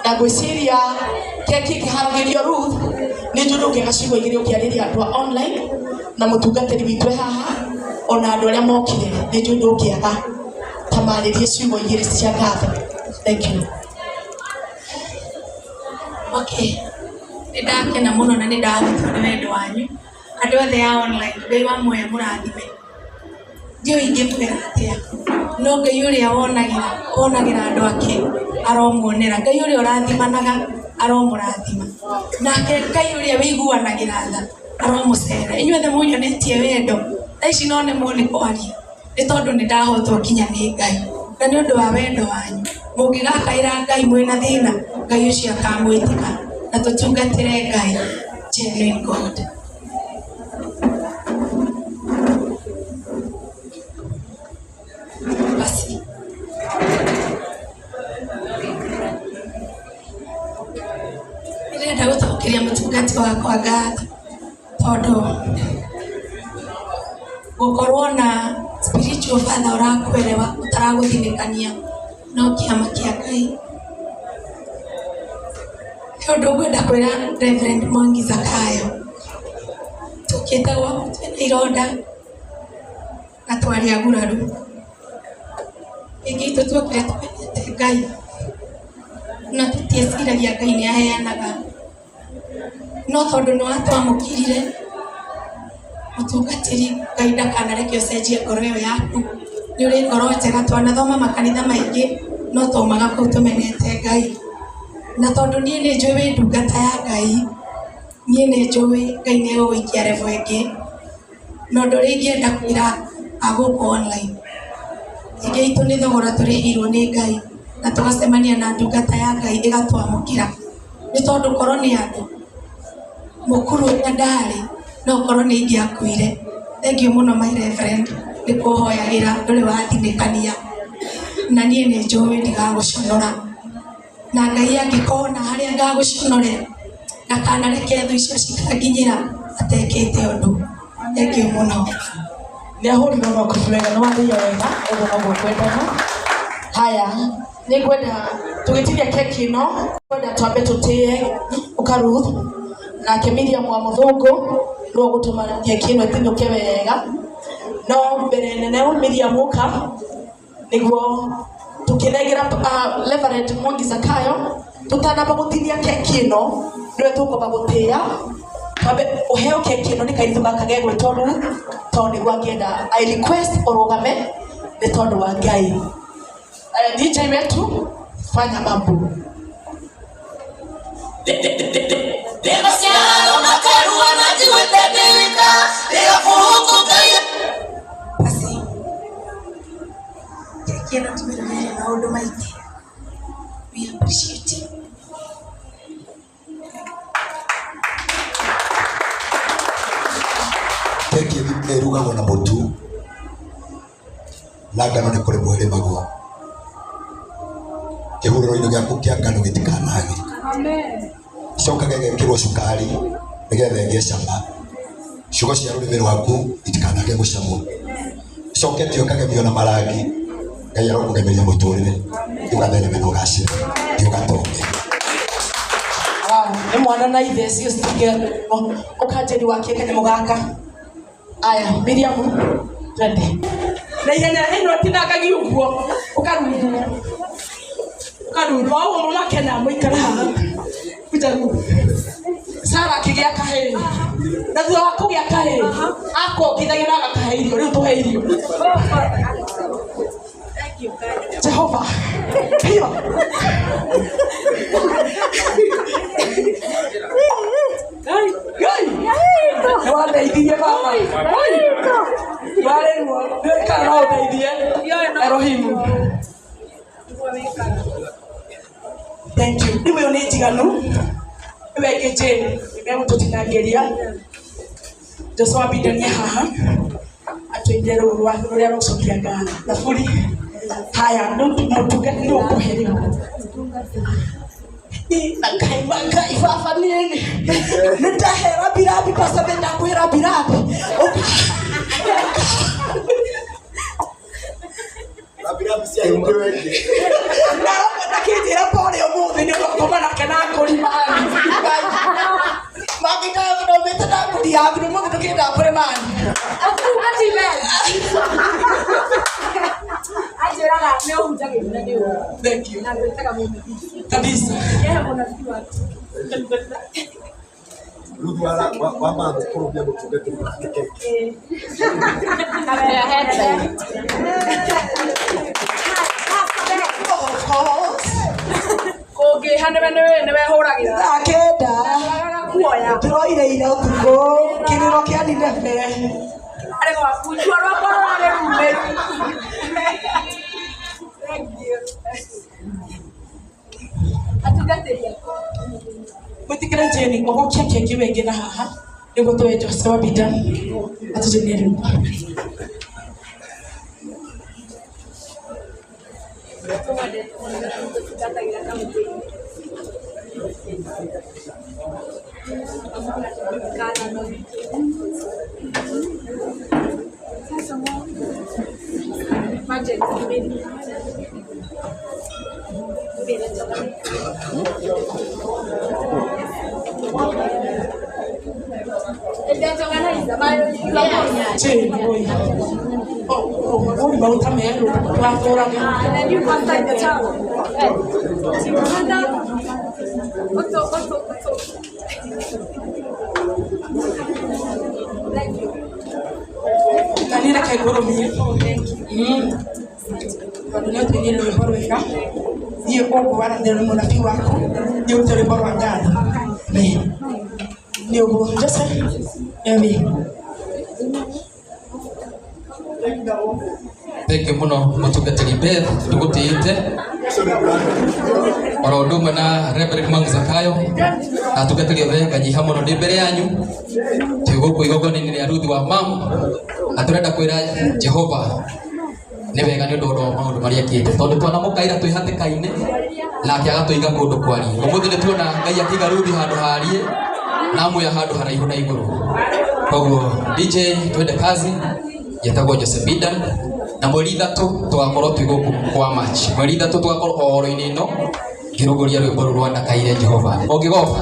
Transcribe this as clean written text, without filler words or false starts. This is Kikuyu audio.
Na ngwĩciria keki ĩkĩharagĩrio Ruth nĩ njũĩ ndũngĩaga ciugo igĩrĩ ũkĩarĩria andũ a online na mũtungatĩri witũ e haha ona andũ arĩa mokire nĩ njũĩ ndũngĩaga ta marĩrie ciugo igĩrĩ cia ngatho. Thank you. Okay. Nĩ ndakena mũno na nĩ ndahutio nĩ wendo wanyu. Andũ othe a online, Ngai wa muoyo mũrathime. Ndiũĩ ingĩmwĩra atĩa, no Ngai ũrĩa wonagĩra, wonagĩra andũ ake aromuonera. Ngai ũrĩa ũrathimanaga aromũrathima. Nake Ngai ũrĩa wĩiguanagĩra tha aromũcerera. Inyuothe mũnyonetie wendo, thaa ici no nemwo nĩ kwaria nĩ tondũ nĩ ndahotwo nginya nĩ Ngai. Na nĩ ũndũ wa wendo wanyu, mũngĩgakaĩra Ngai mwĩna thĩna, Ngai ũcio akamwĩtĩka. Na tũtungatĩre Ngai, genuine God. Basi. Ndĩrenda gũcokeria mũtungati wakwa ngatho tondũ gũkorwo na spiritual father ũrakwerewa ũtaragũthinĩkania no kĩama kĩa Ngai. He ũndũ ngwenda kwĩra Reverend Mwangi Zakayo, tũkĩte gwaku twĩna ironda na twarĩ aguraru. Aingĩ aitũ tuokire tũmenyete Ngai na tũtieciragia Ngai nĩ aheanaga, no tondũ nĩ watwamũkĩrire mũtungatĩri Ngai ndakanareke ũcenjie ngoro ĩyo yaku, nĩ ũrĩ ngoro njega, twanathoma makanitha maingĩ no twaumaga kũu tũmenete Ngai. Na tondũ niĩ nĩ njũĩ wĩ ndungata ya Ngai, niĩ nĩ njũĩ Ngai nĩ egũgũikia level ĩngĩ. Na ũndũ ũrĩa ingĩenda kwĩra a gũkũ online, aingĩ aitũ nĩ thogora tũrĩhĩirwo nĩ Ngai na tũgacemania na ndungata ya Ngai ĩgatwamũkĩra. Nĩ tondũ korwo nĩ andũ, mũkuru ũrĩa ndarĩ no korwo nĩ ingĩakuire. Thengiũ mũno my reverend nĩ kũhoyagĩra ndũrĩ wathinĩkania na niĩ nĩ njũĩ ndigagũconora. Na Ngai angĩkona harĩa ngagũconorera ndakanareke thũ icio cikanginyĩra atekĩte ũndũ. Thengiũ mũno. Nĩ ahũrirwo makobi wega, nĩ warĩia wega, ũguo noguo ngwendaga. Haya, nĩ ngwenda tũgĩtinia keki ĩno, ngwenda twambe tũtĩe ũka Ruth, nake Miriam wa mũthũngũ nĩwe ũgũtũma keki ĩno ĩtinũke wega. No mbere nene Miriam ũka, nĩguo tũkĩnengera Reverend Mwangi Zakayo, tũtanamba gũtinia keki ĩno, nĩwe tũkwamba gũtĩĩa, twambe ũheo keki ĩno nĩ kairĩtu gaka gegwĩtwo Ruth, tondũ nĩguo angĩenda. I request ũrũgame nĩ tondũ wa Ngai. DJ wetu fanya mambo. Basi keki ĩno tũmĩrugĩire maũndũ maingĩ. We appreciate you. Keki ĩrugagwo na mũtu na ngano nĩ kũrĩmwo ĩrĩmagwo. Kĩhurũro-inĩ gĩaku kĩa ngano gĩtikanage. Ĩcokaga ĩgekĩrwo cukari nĩgetha ĩgĩe cama. Ciugo cia rũrĩmĩ rwaku itikanage gũcamwo. Ĩcoke ĩthiĩ ũkagemio na marangi. Ngai arokũgemeria mũtũrĩre. Thiĩ ũgathereme na ũgacĩre. Thiĩ ũgatonge. Wow, nĩ mwana na ithe cio citinge ũkanjĩri wa kanyamũ gaka. Aya, Miriam, twende. Na ihenya ĩno ĩtinangagio ũguo, ũkaruthu. Ũkaruthu, o ũguo mũmakena mũikara haha. Kuja Ruth. Sara akĩgĩa kahĩĩ. Na thutha wa kũgĩa kahĩĩ, akongithagia na agakahe irio, rĩu tũhe irio. Jehova. Hiyo. Ngai. Nĩwandeithirie baba. Ngai. Warĩ ruo. Ndiũĩ kana no ũndeithie. Erohimu. Thank you. Rĩu ĩyo nĩ njiganu. Ĩyo ĩngĩ Jane nĩmegũtũtinangĩria. Joshua Bindania haha atũigire rũũ rwa rũrĩa rũcokia ngatho. Thaburi. Haya, mũtungati nĩ ũkũhe rĩu. Na Ngai wa Ngai baba niĩ nĩ ndahe rambirambi pastor nĩ ndakũhe rambirambi. Rambirambi cia hĩndĩ ĩyo ĩngĩ. Ndakĩnjĩra pole ũmũthĩ nĩ ũroka. Thank you. Kabisa. Ruthu wa manzi kũrũmia mũtungatĩri wake keki. Of course. Kũngĩha nĩwe nĩwe hũragĩra. Thaa kenda. Kuoya. Tũroire ira ũtukũ kĩrĩro kĩa Nineve. Arĩ gwaku itua rwakwa rũrarĩ rumĩru. Thank you. Atungatĩri akwa. Mwĩtĩkĩre Jane ũgũkia keki wĩngĩ na haha nĩguo tũhe Jose wa Bidan atũtũmie rwĩmbo. Tũmwendete mũno na tũtungatagĩra kamĩtĩ-inĩ. Jane oi. Oi maguta merũ twatũraga. Na niĩ reke ngũrũmie. Tondũ nĩ ũtũinire rwĩmbo rwega. Niĩ ũngũwaranĩra nĩ mũnabii waku nĩ ũrute rwĩmbo rwa ngatho. Amen. Nĩ ũguo Jose. Amen. Thank you muno mutungatĩri Beth ndũgũtĩĩte oro ũndũ ũmwe na Reverend Mwangi Zakayo na atungatĩri othe nganyiha mũno ndĩ mbere yanyu twĩ gũkũ igongona-inĩ rĩa Ruth wa Mam na tũrenda kwĩra Jehova nĩ wega nĩ ũndũ wa maũndũ marĩa ekĩte tondũ twanamũkaĩra twĩ hatĩka-inĩ nake agatũiga kũndũ kwarie. Ũmũthĩ nĩ tuona Ngai akĩiga Ruth handũ harie na amuoya handũ haraihu na igũrũ. Koguo DJ twende kazi yetagwo Jose Bidan na mweri 3 tugakorwo twĩ gũkũ kwa March. Mweri 3 tugakorwo o oro-inĩ ĩno ngĩrũgũria rwĩmbo rũrũ rwa ndakaire Jehova. Ũngĩgoka